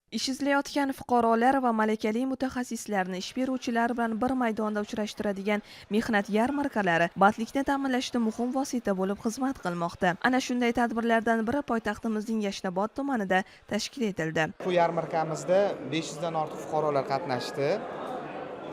Ish izlayotgan fuqarolar va malakali mutaxassislarni ish beruvchilar bilan bir maydonda uchrashtiradigan mehnat yarmarkalari bandlikni ta'minlashda muhim vosita bo'lib xizmat qilmoqda. Ana shunday tadbirlardan biri poytaxtimizning Yashnobod tumanida tashkil etildi. Bu yarmarkamizda 500 dan ortiq fuqarolar qatnashdi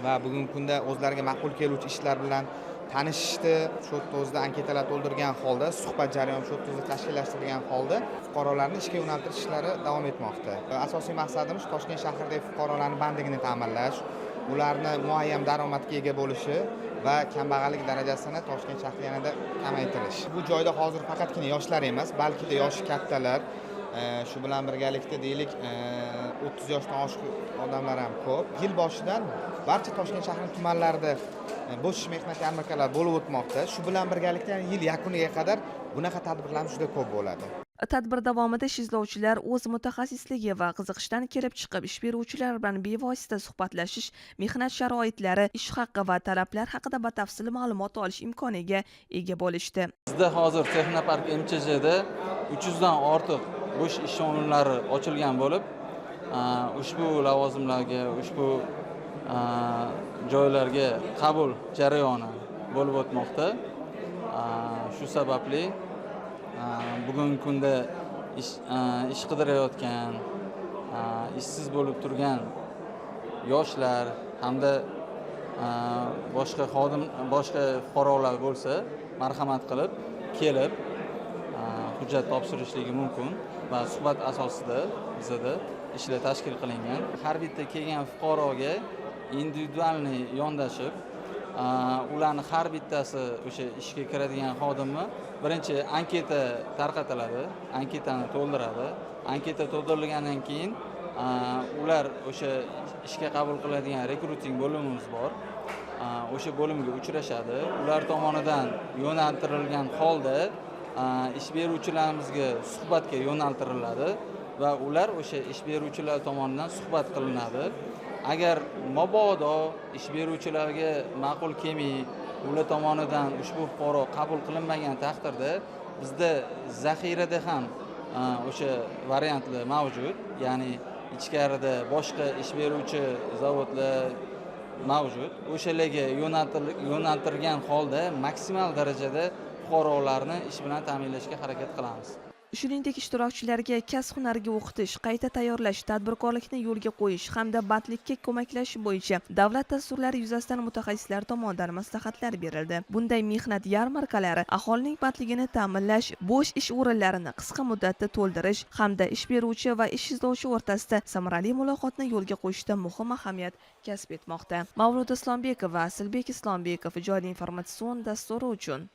va bugungi kunda o'zlariga ma'qul keluvchi ishlar bilan tanishishdi. Shu yerda o'zida anketalar to'ldirgan holda, suhbat jarayoni shu yerda o'zida tashkillashtirilgan holda fuqarolarni ishga yo'naltirish ishlari davom etmoqda. Asosiy maqsadimiz Toshkent shahridagi fuqarolarni bandligini ta'minlash, ularni muayyan daromadga ega bo'lishi va kambag'allik darajasini Toshkent shahrida yanada kamaytirish. Bu joyda hozir faqatgina yoshlar emas, balkida yoshi kattalar, shu bilan birgalikda deylik, 30 yoshdan oshiq odamlar ham ko'p. Yil boshidan barcha Toshkent shahrining tumanlarida bo'sh mehnat yarmarkalari bo'lib o'tmoqda. Shu bilan birgalikda yil yakuniga qadar bunaqa tadbirlarimiz juda ko'p bo'ladi. Tadbir davomida ish izlovchilar o'z mutaxassisligi va qiziqishidan kelib chiqib ish beruvchilar bilan bevosita suhbatlashish, mehnat sharoitlari, ish haqi va talablar haqida batafsil ma'lumot olish imkoniga ega bo'lishdi. Bizda hozir Texnopark MChJda 300 dan ortiq bo'sh ish o'rinlari ochilgan bo'lib, ushbu lavozimlarga, ushbu joylarga qabul jarayoni bo'lib o'tmoqda. Shu sababli bugungi kunda ish qidirayotgan, ishsiz bo'lib turgan yoshlar hamda boshqa xodim, boshqa fuqarolar bo'lsa, marhamat qilib kelib hujjat topshirishligi mumkin va suhbat asosida bizada ishlar tashkil qilingan. Har bitta kelgan fuqaroga индивидуальный yondashib, ularni har bittasi o'sha ishga kiradigan xodimni birinchi anketa tarqatiladi, anketani to'ldiradi. Anketa to'ldirilgandan keyin ular o'sha ishga qabul qiladigan rekruting bo'limimiz bor, o'sha bo'limga uchrashadi. Ular tomonidan yo'naltirilgan holda ish beruvchilarimizga suhbatga yo'naltiriladi va ular o'sha ish beruvchilar tomonidan suhbat qilinadi. Agar mabodo ish beruvchilarga ma'qul kelmay, ular tomonidan ushbu fuqaro qabul qilinmagan taqdirda, bizda zaxirada ham o'sha variantlar mavjud, ya'ni ichkarida boshqa ish beruvchi zavodlar mavjud. O'shalarga yo'naltirgan holda maksimal darajada fuqarolarni ish bilan ta'minlashga harakat qilamiz. Shuningdek, ishtirokchilarga kasb hunarga o'qitish, qayta tayyorlash, tadbirkorlikni yo'lga qo'yish hamda bandlikka ko'maklashish bo'yicha davlat dasturlari yuzasidan mutaxassislar tomonidan maslahatlar berildi. Bunday mehnat yarmarkalari aholining bandligini ta'minlash, bo'sh ish o'rinlarini qisqa muddatda to'ldirish hamda ish beruvchi va ish izlovchi o'rtasida samarali muloqotni yo'lga qo'yishda muhim ahamiyat kasb etmoqda. Mavluda Islombekova, Asilbek Islombekov, ijodiy informatsion dasturi uchun.